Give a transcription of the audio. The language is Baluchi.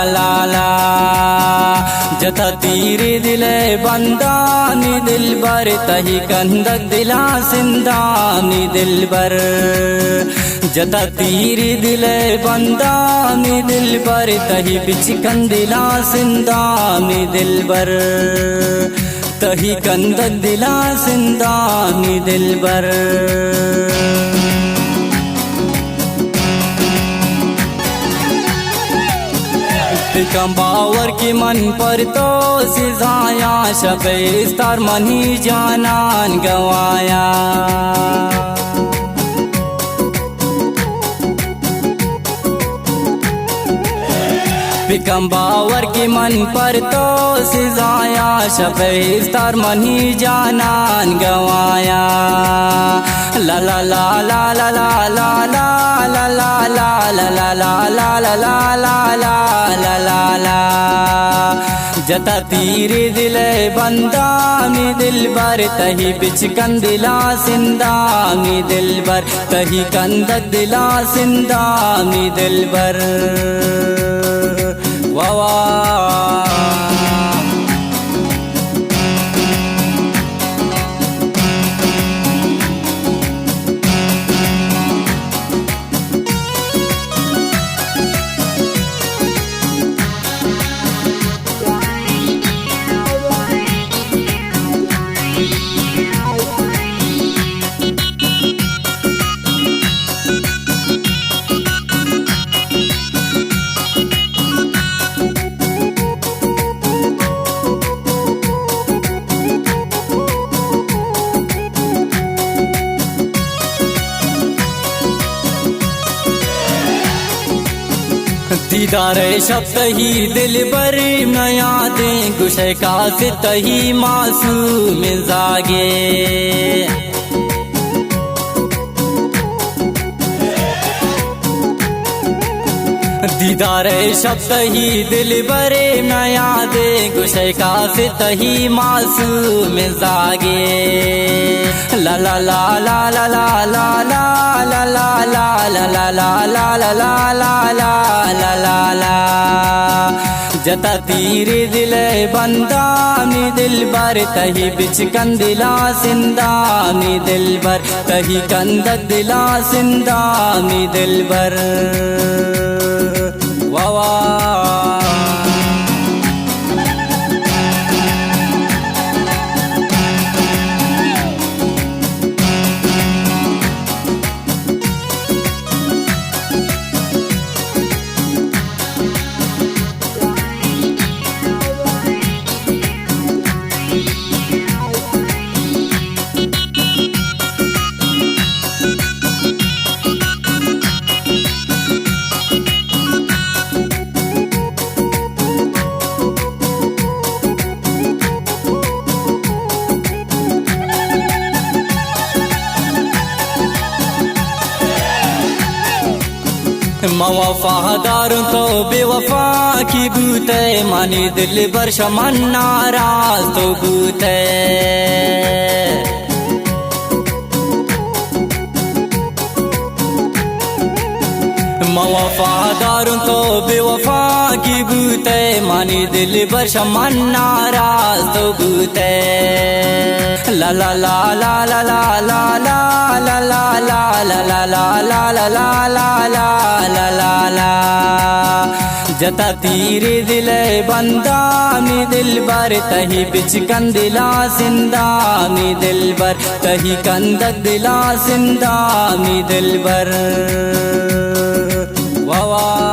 لالا، جتا تیر دل بندانی دلبر، تہی کندگ دلا سندانی دلبر۔ جتا تیر دل بندانی دلبر، تہی بچکن دلا سندانی دلبر۔ تہی کندگ دلا سندانی دلبر۔ بکن باور کہ من پر تو سزایاں، شپ استار منی جانان گوایاں۔ بکن باور کہ من پر تو سزایاں، شپ استار منی جانان گوایاں۔ لا لا لا۔ جتا تیر دل بندانی دلبر، تہی بچکن دلا سندانی دلبر، تہی کندگ دلا سندانی دلبر۔ واہ واہ۔ دیدار شپ تہی دلبر نیادیں، گوشئے کاس تہی معصوم زاگے۔ دیدار شپ تہی دلبر نیادیں، گوشئے کاس تہی معصوم زاگے۔ لا لا لا۔ جتا تیر دل بندانی دلبر، تہی بچکن دلا سندانی دلبر، تہی کندگ دلا سندانی دلبر۔ واہ واہ۔ ما وفاداروں تو بے وفا کی بوتے، منی دلبر شمن ناراض تو بوتے۔ ما وفاداروں تو بے وفا کی بوتے، منی دلبر شمن ناراض تو بوتے۔ لا لا لا۔ جتا تیر دل بندانی دلبر، تہی بچکن دلا سندانی دلبر، تہی کندگ دلا سندانی دلبر۔ واہ واہ۔